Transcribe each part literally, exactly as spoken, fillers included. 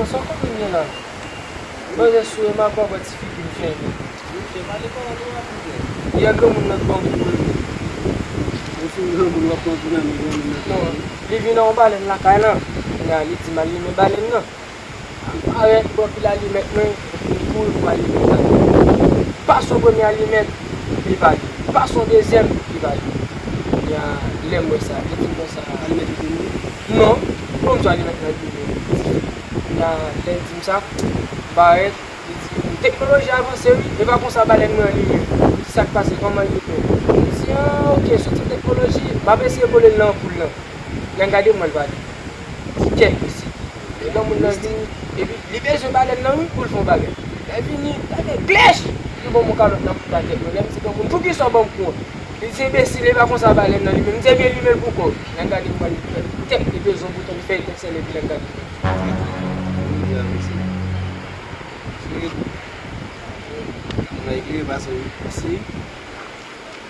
Sa w konprann gen la? Manzè sou e m ap wè ti figi m fèmen. Misye pale pawòl ou ap di. Yè granmoun nan t pran kou menm. Ou fin granmoun w ap pran kou nan men granmoun nan. Non, li vin nan yon balèn lakay lan. Kounye a li di m al limen balèn nan. Parèt bò pil alimèt mwen, epi m kouri pou m al limen balèn. Pase yon premye alimèt, li pa li. Pase yon dezyèm, li pa li. Kounye a, lè m wè sa, li di m konsa. Alimèt yo te mouri? Non, bon, m sou alimèt nan limen. Kounye a, lè l di m sa, m parèt, li di, teknoloji avanse wi, e pa konsa balèn mwen an li ye. Li di, sa k pase, kòman l ye menm? M di, ah, ok, se yon teknoloji, m ap eseye vole l nan anpoul lan. Lè m gade m wè l pa li. Di kèk mesye. Lè granmoun nan vini, epi li bezwen balèn nan wi pou l fè yon bagay. Lè l vini, gade klèch! Li ban m yon kalòt nan mouda tèt mwen. Lè m di granmoun, poukisa w ban m kou an? Li di, enbesil, e pa konsa balèn nan li menm. M di, ebyen, limen l pou kò w. Lè m gade m wè li fè tèt, li peze yon bouton, li fè etensèl, epi lè m gade.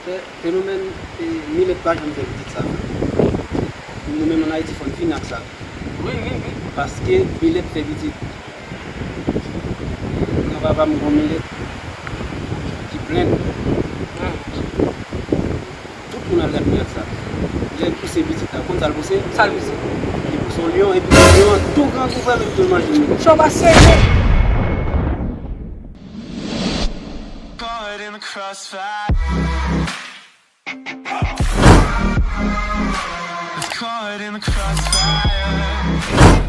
Fè, fenomèn, e, milèt pa janm fè pitit sa. Nou menm ann Ayiti, fò n fini ak sa. Wi, wi, wi. Paske milèt fè pitit. Granpapa m gon milèt ki plenn. Hmm. Tout moun al gad milèt sa. Lè l pouse pitit la, ou konn sa l pouse? Sa l pouse? Li pouse yon lyon, epi lyon an tou grangou, frè m, epi tou l manje l. Chan pa serye. Caught in the crossfire. Caught in the crossfire.